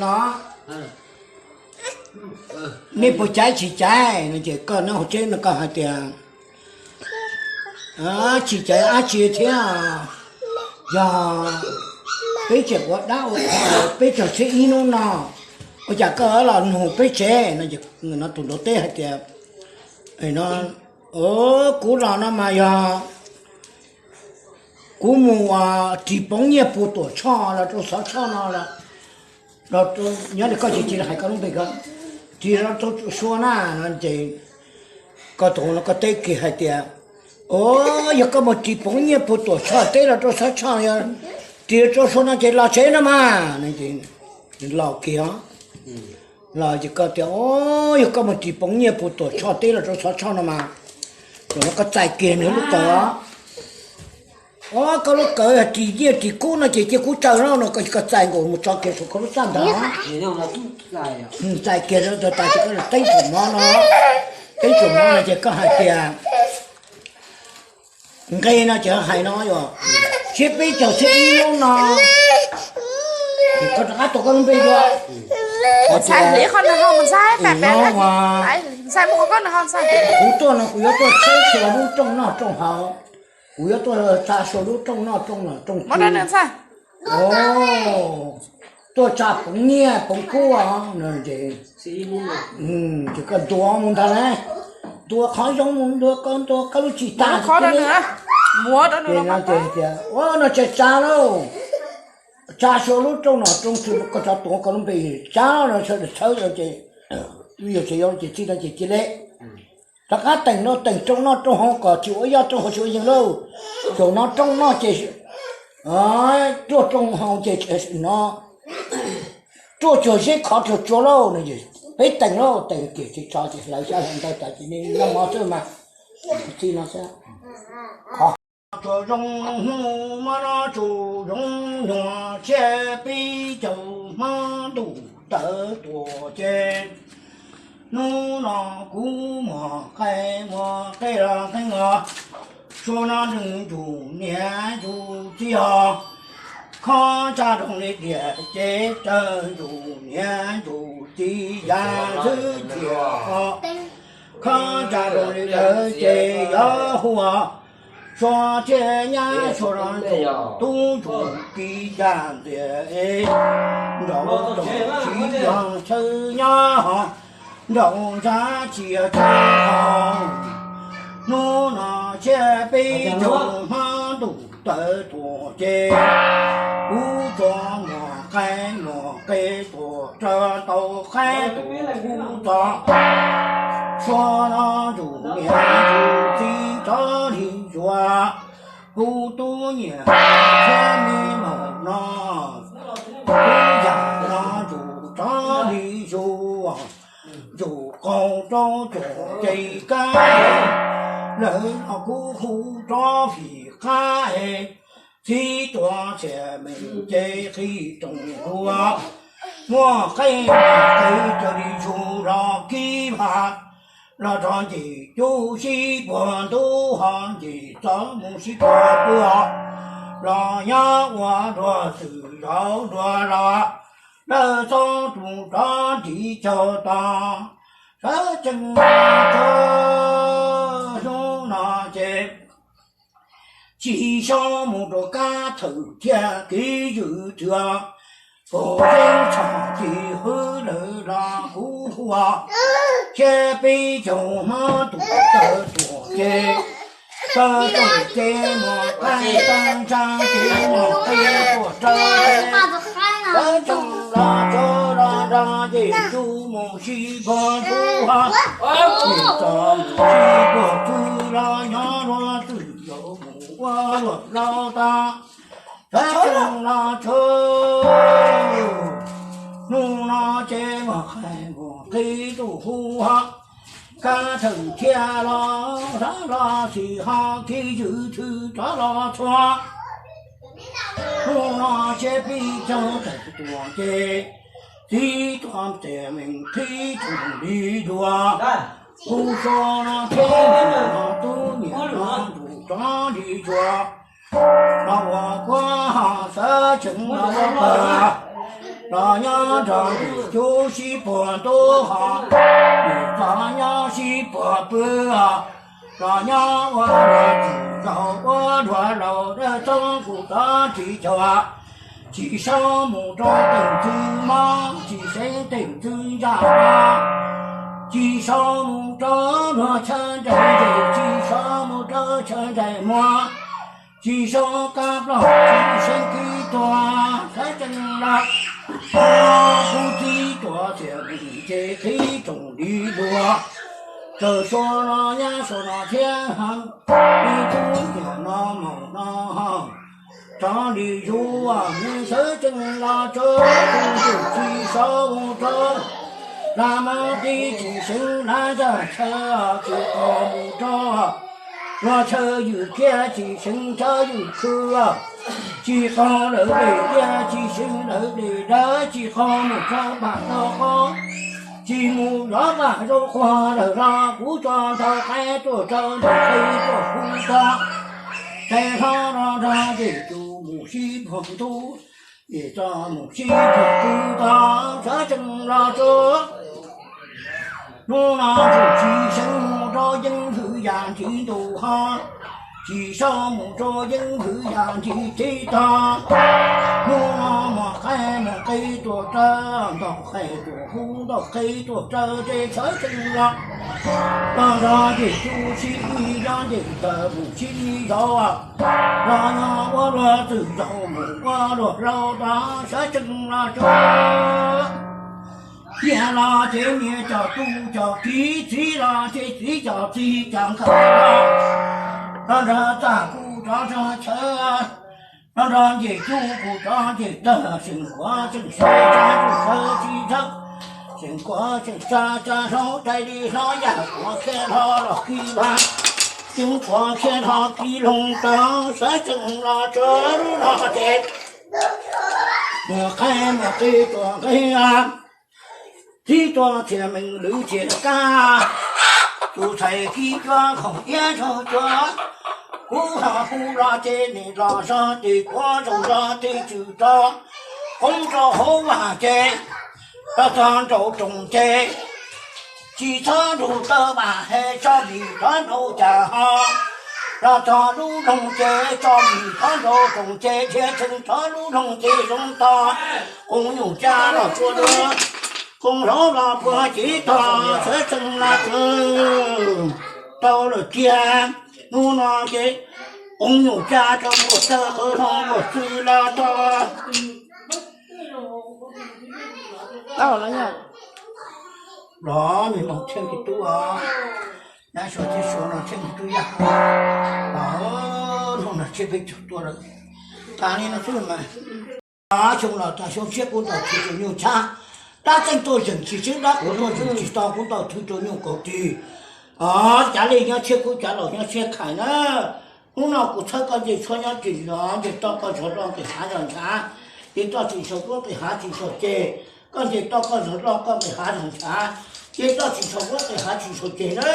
no, nej puas caiv tsis caiv no ces koj nyob hauv tsev no koj hais tias tsis caiv dab tsi thiab, yog peb tseem ua dab ua qhua, peb tseem txhiab ib hnub no, ua cas koj los nug peb tsev no? Tus nraud teb hais tias, kuv los no mas yog kuv mus ris poov nyiaj puag Tuam Tshoj los rau Xov Tshoj no, nyob li koj tsis cia li hais koj lub npe ko, ris los rau Suav na no ces koj tus no koj teb kiag hais tias, o, yog koj mus ris poov nyiaj puag Tuam Tshoj teb los rau Xov Tshoj, yog ris rau Suav no ces los tsev no mas. Los kiag os, los ces koj tias, o, yog koj mus ris poov nyiaj puag Tuam Tshoj teb los rau Xov Tshoj no mas, zaum no koj txais kiag nws lub kawm os. O, koj lub kawm ris nyiaj ris kub no ces cia kuv tsaws no no, koj txais nkaus mus tso kiag saum koj lub txaj ntag. Txais kiag tas ces koj teeb tsuam mov no, teeb tsuam mov no ces koj hais tias, nqe no ces hais no yog, txhiab peb caug txhiab ib lub no, koj rov qab tuaj koj lub npe dua. Ntxhais, hliv qhov nws ho mus ntxhais, pam pam no, kuv tuaj no kuv yuav tuaj tshawb xyuas lub rooj noj rooj haus, kuv yuav tuaj tsa xyuas lub rooj noj rooj haus rooj haus, tuaj tsa poov nyiaj poov kub os no ces, ces koj ntuas mus ntag lauj, ntuas qhov zoo mus, ntuas koj, ntuas koj lub tsis tas. Ces tias, ua no tsa tsa lauj, tsa xyuas lub rooj nom rooj tswv, koj tso tuav koj lub npe, tsa no sawv daws tshawb ces, yog tsis yog ces txij no ces cia li rov qab teem no, teem rooj noj rooj haus kom tsis ua yoj rooj haus tsis ua yeeg lauj. Zaum no rooj noj ces ruaj, rooj haus ces no ruaj cuag zeb khov cuag tsua lauj no. Peb teem lauj, teem kiag tsis tso ces hlawv xyab hlawv ntawv tas ces noj mov xwb mas. Txij no xwb. Tsuas zoo hnub muab no tsuas zoo nyuag tsiab pib caug hmab ntuj tawv tuaj ces hnub no kuv muag qaib muag qe los qeeb os, suav no nws ntsug niam ntsug txiv os, khob tsa rau li diam ces raws ntsug niam ntsug txiv yam xwb cia os, khob tsa rau li ntawd ces yuav hu os. Suav thiaj nyab suav los ntsug tub ntsug kiv caj ntxiag es nraum tsoom txiv yog chaw nyob ho nraum ntsa cia chaw ho. Hnub no tsiab peb caug hmab ntuj tawv tuaj ces kuv tsuas muag qaib muag qe tuaj raws tau qaib tuaj kuv txo. Suav no ntsug niam ntsug txiv rov li zuag, kuv tub nyiam thiab me maum no, kuv yam no ntsug rov li zuag, ntsug qaug rau cuag ces kab, lawv los kuv hu rov fim qab es, txiv tuam txiag meem ces qhib rooj dua, muaj qe qe raws li ntsuj los kib vaj, los rov nce cub sib puag ntub ho nce txov mus sib puag pw, los nyob ua luag txwm zaum dua los dawb txob tus rov ntiv caug to. Sawv tsees txog hnub no ces tsis so mus rau kab thawm thiab kev ywm twg, kaum yeeb tshaj tis hwb lawm los kuv hu, thiab peb caug hmab ntuj tawv tuaj ces, tawv tuaj ces muag qaib tawv ntsa ces muag qe tuaj raws, tawv tsoom los tso los nrog ces tsuj mus sib puag ntub ho, ces txov mus sib puag pw los nyob luag txwm zaum mus ua luag laus tag. Sawv tsees los tso, hnub no ces muag qaib muag qe tuaj hu ho, kab thawm thiaj los rov los xis ho kev ywm thwm rov los txhua. Hnub no tsiab peb caug tawm tuaj ces, txiv tuam txiag meem qhib rooj li dua, kuv suav no thiab me maum no tub nyiam no ntsug rov li zuag, los ua kuab ho sawv tsees los pawg. Los nyob nrog ntxim cub sib puag ntub ho, nim los nyob sib puag pw ho, los nyob ua luag txwm zaus ua luag laus dawb txoob kuv rov ris caug, tsis sau mus rau teem ntxwv mob, tsis seev teem ntxwv ntsaj, tsis sau mus rau luag chaw nraim ntsej, tsis sau mus rau chaw nraim muag, tsis sau kab ploj tsis seev kib tuag, sawv tsees los kub txib tuam txiam nce qhib rooj li luag, tsaws sua no nyab sua no thiab heev, ib tug niam no maum no ho rov li zuj zus, sawv tsees los tso tus ntsuj tsis sau mus rau, lam mob tib tsis seev lam zaj chaw, tsis qog mus rau luag chaw ywm kiag tsis seev chaw ywm khw, tsis qog lawv dej kiag tsis seev lawv dej dawb, tsis qog mus rau pam rau qos, tsis mus zov pam rau qos lawm los kuv tso ntau qaib tuaj rau ntau qe tuaj kuv tso, tes hlo los nrog ces tus mus sib puag ntub, ces tso mus sib puag ntub tod, sawv tsees los tso. Hnub no ntsuj tsis seev mus rau yeeb hwv yam ntsis ntuj ho, tsis sau mus rau yeeb hwv yam ntsis teb tog. Hnub no mos qaib mos qe tuaj raws, ntaus qe tuaj hu ntaus qe tuaj raws, ces sawv tsees los, los nrog ces cub sib ib zaug ces taws mus sib ib zaug, los nyob ua luag txwm zaus mus ua luag laus tod, sawv tsees los tso. Niam los ces niam cov tub cov kiv, txiv los ces txiv cov txiv, cov nkawd los nrog txaj kuv rov nrog chaw, los nrog ncej cub kuv rov ncej tawg, seem kuav seem sab tsa tsuj sawv tsis txhawj, seem kuav seem sab tsa hlob rais li hlob yaj kuav khiav hlo los kis vaj, seem kuav khiav hlo kis loog tod, sawv tsees los tso. Lub no ces mus qe mus qi tuaj nqi, tib tuaj txiag meej lwm txiag kab, tus txhais kib cuab khoom iab ntsug cuab, kuv ho hu los ces nim los zog tes kuav zoo zog tes tswm rau, qoob rau hauv vaj ces los txog nraum rooj ces, tsis txhob nrug tawb vam he tso vim thov nraud cas ho, los txog lub loog ces tso vim thov nraud rooj ces dhia tshee thov lub loog ces zoo tog, qoos nyuj ca los puag dua, qoos hlau los puag cev tog, sawv tsees los tso. Tau lawm tiag, hnub no ces qoos nyuj ca rau npua tawg qhwv hlo npua txwv los tog. Los me moog Tsheej Kiv Tub os, nyab Suav thiab Suav no Tsheej Kiv Tub yaj, los hnub no tshiab peb caug tuaj lawm. Tas li no xwb mas. Xyoo los tas xyoo tshiab kuv ntaus thwv rua nyuj tshab, dab txeej tuaj zeem tsis tseeb, dab quav tuaj zeem tsis to, kuv ntaus thwv rua nyuj kaum tig. Os, cav li nyob tshiab kub, cav laus nyob tshiab khais na. Hnub no kuv txhawb koj ncej tshuab nyob ris zos, ncej toj koj zog loj nqis hav zog ntshav, ncej toj tsis saum duab nqis hav tsis saum ceg. Koj ncej toj koj zog loj koj nqis hav zog ntshav, ncej toj tsis saum duab nqis hav tsis saum ceg na.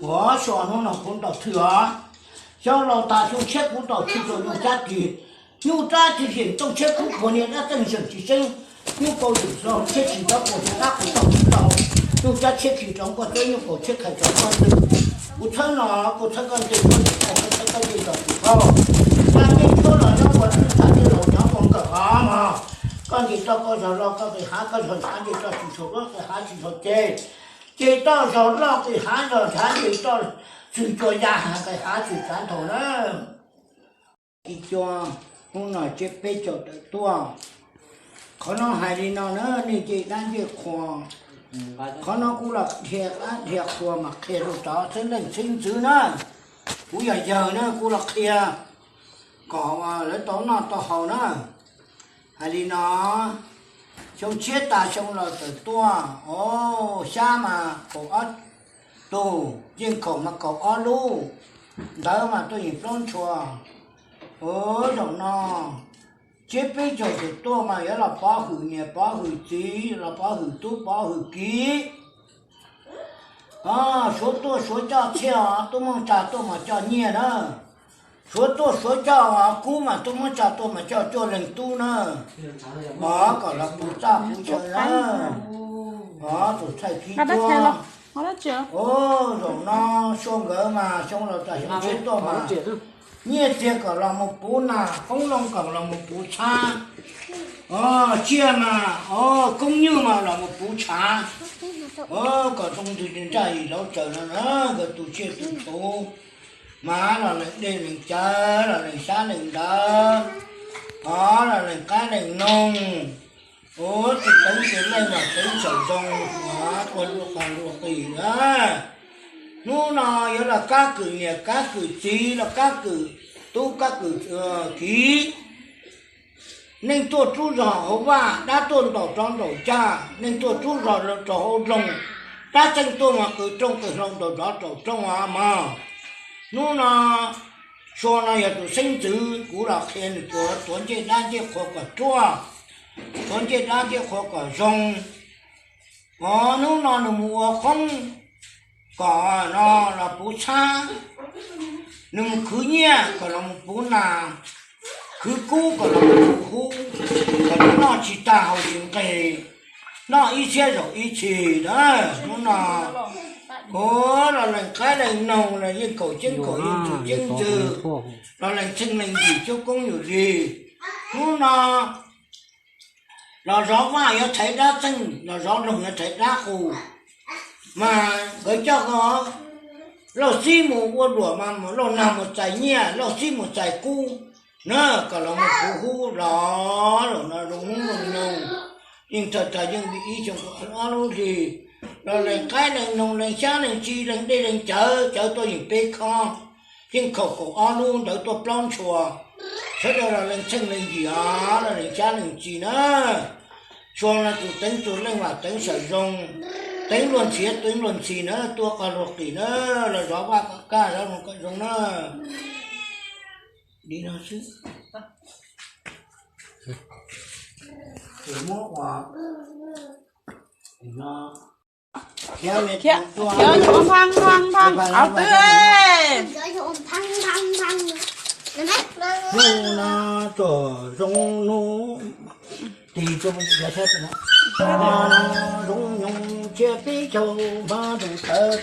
Ua xyoo hnub no kuv ntaus thwv os. Xyoo laus tas xyoo tshiab kuv ntaus thwv rua nyuj tsab tig. Nyuj tsab tig yeem tooj tshiab kub puag niag dab txeej zeem tsis tseeb. Nyuj kaum tig xyoo tshiab tsis tau puag niag dab kuv ntaus thwv tau. Nyuj tsab tshiab tig rau koj txawb, nyuj kaum tshiab khais rau koj twg. Kuv txhawb no, kuv txhawb koj ncej tshuab, kuv txhawb koj ncej toj tig tau. Tag ncej tshuab los nyob ua twb tag ncej laus nyob ua nkawm os mog. Koj ncej toj koj zog loj koj nqis hav koj zog ntshav, ncej toj tsis saum duab nqis hav tsis saum ceg. Ncej toj zog loj nqis hav zog ntshav, ncej toj txwm cua ya hav nqis hav txwm tsav nthaus na. Ib cua, hnub no tshiab peb caug tawm tuaj. Qhov no hais li no na, nej ncej dab ncej qhua. Qhov no kuv los dhia dab dhia qhua mas qhia rau cov txheeb leej txheeb ntxwv na. Kuv yog yawg na kuv los qhia kom lawv tau noj tau haus na. Hais li no, xyoo tshiab tas xyoo laus tawm tuaj, o, xyab mas kaum ob tug, yeej khaum mas kaum ob lub, ntawv mas tuaj yeem plaub ntshua. Zaum no tshiab peb caug tawm tuaj mas yuav los pov hwm niam pov hwm txiv, los pov hwm tub pov hwm kiv. Suav tuaj Suav coj txhiaj os, tub Hmoob tsa tuaj mas coj nyiaj na. Suav tuaj Suav coj, kub mas tuaj muab tsa tuaj mas coj cuaj leeg tub na. Os, kom los puv txaj puv chaw na. Os, tus thaij kib tuaj. Os, zaum no Sua nkawd mas xyoo laus tas xyoo tshiab tuaj mas nyiaj txiag kom los mus puv nas, qoob loo kom los mus puv txhab. Os, tsiaj mas, os, koob nyuj mas los mus puv tshav. Os, kom zoo ntswg ntsaj yim lov tsaws no na, nkawd tu tsiaj tu txhuv. Mas los lees dej lees cawv, los lees xyab lees ntawv, os, los lees qaib lees noog. Ua tus teev tus leej mas teev txawm zoo, ua luaj qas luaj qis na. Hnub no yuav los kab kwm niam kab kwm txiv, los kab kwm tub kab kwm kiv. Neeg tuaj rub zog hauv vaj, dab tuaj ntaus rov ntaus cag, neeg tuaj rub zog rau hauv loog, dab txeej tuaj mas qw rooj qw hlau ntaus rov ntaus rooj os mog. Hnub no Sua no yog tus xeeb ntxwv, kuv los qhia nws tuav, tuav ncej dab ncej qhua kom ruaj, tuav ncej dab ncej qhua kom zoo. Os, hnub no nws mus ua qoob kom no los puv txhab, nws mus khwv nyiaj kom los mus puv nas, khwv kub kom los mus puv hub, kom nws noj tsis tag haus tsis nqig, noj ib txhiab zaum ib txhis na. Hnub no, ua los lees qaib lees noog los yeej kaum ceeb kaum yeej tus ceeb ntxwg, los lees txheej lees yim cuab koob yus li. Hnub no los zov vaj yuav thaiv dab txeej, los zov loog yuav thaiv dab qus. Mas nkawd coj ko, lauj xib mus ua luam mas lauj nag mus txais nyiaj, lauj xib mus txais kub na, kom los mus puv hub los, los no zoo hnub zoo nyoog. Yeej txawm tas yeej li ib xyoo kaum ob lub hlis, los lees qaib lees noog lees xyab lees ntsis lees dej lees cawv, cawv tuaj yeej peb khob, yeej khaum kaum ob lub ntawd tuaj plaub ntshua. Sawv daws los lees txheej lees yim os, los lees xyab lees ntsis na. Sua no tus teev tus leej vam teev sawm zoo, teev luag ntxhi teev luag ntxhi na, tuaj qas luag qis na, los zov vaj kom kaj zov loog kom zoo na. Li no xwb. Muab ua no. Khiav, khiav, ua nphaj nphaj nphaj, au twb. Hnub no tuaj zoo hnub, tis zoo nyoog tsiab peb caug hmab ntuj tawv.